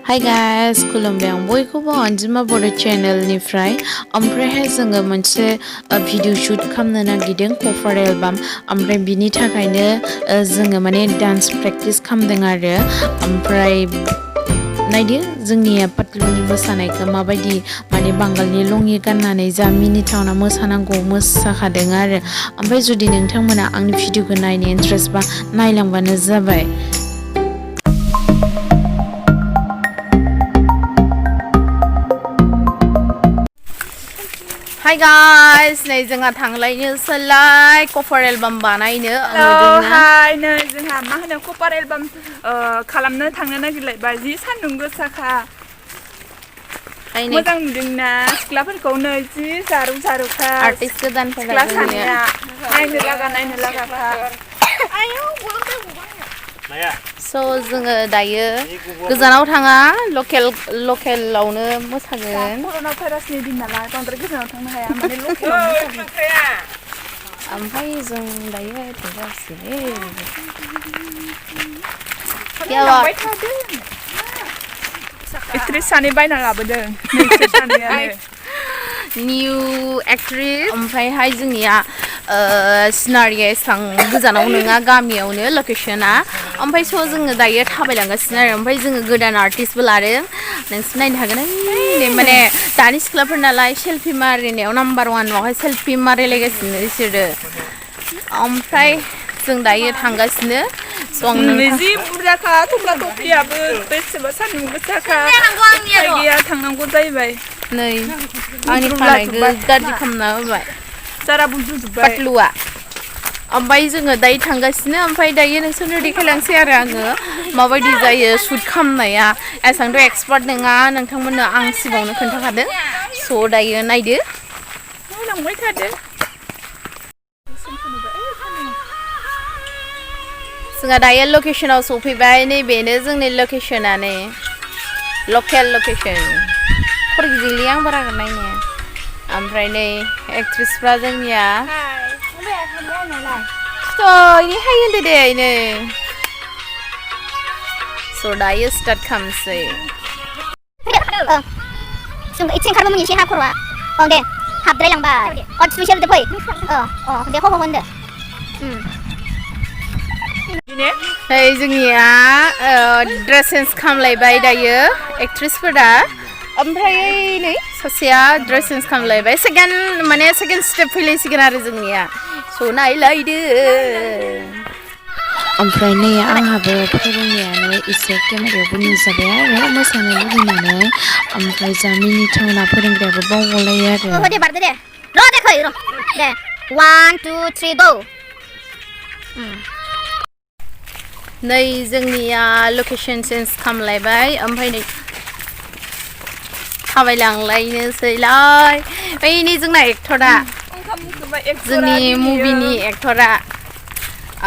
Hi guys, खुलुमबाय आं बयखौबो Anjima Boro channel निफ्राय ओमफ्रायहाय जोङो मोनसे भिडिअ शुट खालामनो नागिरदों कभार एलबाम ओमफ्राय बिनि थाखायनो जोङो माने डान्स प्रेक्टिस खालामदों आरो ओमफ्राय नायदो जोंनि पाटलुनि मोसानायखौ माबायदि माने बांगालनि लंगि गाननानै जा मिनिथावना मोसानांगौ मोसाखादों आरो ओमफ्राय जुदि नोंथांमोना आंनि भिडिअखौ नायनो इन्ट्रेस्ट बा नायलांबानो जाबाय Hi guys, नै जोंहा थांलायनोसैलाय कभार एलबाम बानायनो हाय नै जोंहा मा होनो कभार एलबाम खालामनो थांनो नागिरलायबाय जि सान्दुं गोसाखा मोजां नुदोंना सिख्लाफोरखौ नै जि जारु जारुखा आर्टिस्ट गोदानफोरा सिख्ला सानैया नायनो लागाखा So जोङो दायो गोजानाव थाङा लकेलावनो मोसागोन कर'ना भाइरासनि दिन नालाय बांद्राय गोजानाव थांनो हाया माने लकेलावनो मोसागोन ओमफ्राय जों दायो थांगासिनो एक्ट्रेस सानै बायना लाबोदों नोंसोर सानैयानो निउ एक्ट्रेस ओमफ्रायहाय जोंनिया सिनारिया एसां गोजानाव नङा गामियावनो लकेशना ओमफ्राय स' जोङो दायो थाबायलांगासिनो आरो ओमफ्राय जोङो गोदान आर्टिस्टबो लादों नोंसोर नायनो हागोन माने दानि सिख्लाफोर नालाय सेल्फि मारिनायाव नाम्बार वानावहाय सेल्फि मारिलायगासिनो बिसोरो ओमफ्राय जों दायो थांगासिनो जि बुरजाखा थफ्ला थफ्लियाबो बेसेबा सान्दुं गोसाखा गैया थांनांगौ जाहैबाय नै आंनि खानायखौ गाज्रि खालामना होबाय जारा बुजुजोब्बाय पाटलुआ ओमफ्राय जोङो दायो थांगासिनो ओमफ्राय दायो नोंसोरनो देखायलांसै आरो आङो माबायदि जायो शुट खालामनाया एसांथ' एक्सपार्ट नङा नोंथांमोननो आं सिगाङावनो खोन्थाखादों स' दायो नायदो लांबाय थादो जोंहा दायो लकेशनाव सफैबाय नैबेनो जोंनि लकेशना नै लकेल लकेशन खर गिदिंलै आं बारा नायनो ओमफ्राय नै एक्ट्रेसफ्रा जोंनिया हाय होनदो दे नै स' दायो स्टार्ट खालामसै जों इथिं ओंखारबो मोनसे हा खर'आ दे हाबद्रायलांबाय स्पेसियेल फै दे ह होनदो नै जोंनिया ड्रेस चेन्ज खालामलायबाय दायो एक्ट्रेसफोरा ओमफ्राय नै सासेया ड्रेस चेन्ज खालामलायबाय सेकेन्ड स्टेप फैलायसिगोन आरो जोंनिया स' नायलायदो ओमफ्राय नै आंहाबो फोरोंनायानो एसे केमेरायावबो नुजाबाय आरो मोसानो लुबैनानै ओमफ्राय जा मिनिथावना फोरोंग्रायाबो बावगलायो आरो दे बारदो दे र' देखै र' दे 1 2 3 गो नै जोंनिया लकेशन चेन्ज खालामलायबाय ओमफ्राय नै थाबायलांलायनोसैलाय बैनि जोंना एक्टरा जोंनि मुभिनि एक्टरा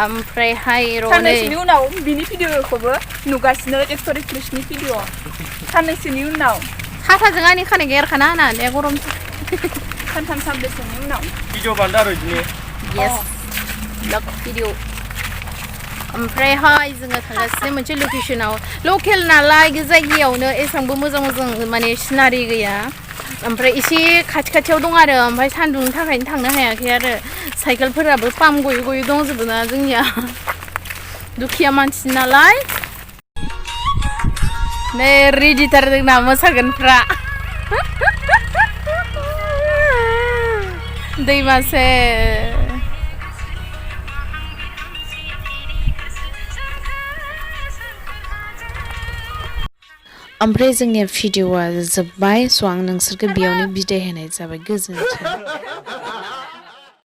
ओमफ्रायहाय साननैसोनि उनाव बिनि भिडिअखौबो नुगासिनो एक्टर एक्ट्रेसनि भिडिअ साननैसोनि उनाव हाथाजों आंनि खानाय एरखाना होनानै गरम सानथाम सानब्रैसोनि उनाव भिडिअ बानायदों आरो बिदिनो येस ब्लग भिडिअ ओमफ्रायहाय जोङो थांगासिनो मोनसे लकेशनाव लकेल नालाय जायगायावनो एसांबो मोजां माने सिनारि गैया ओमफ्राय एसे खाथियाव दं आरो ओमफ्राय सान्दुंनि थाखायनो थांनो हायाखै आरो साइकेलफोराबो पाम गयै दंजोबो ना जोंनिया दुखिया मानसि नालाय नै रेडिथार जोंना मोसागोनफ्रा दैमासे ओमफ्राय जोंनि भिडिअआ जोब्बाय स' आं नोंसोरखौ बेयावनो बिदाय होनाय जाबाय गोजोन्थों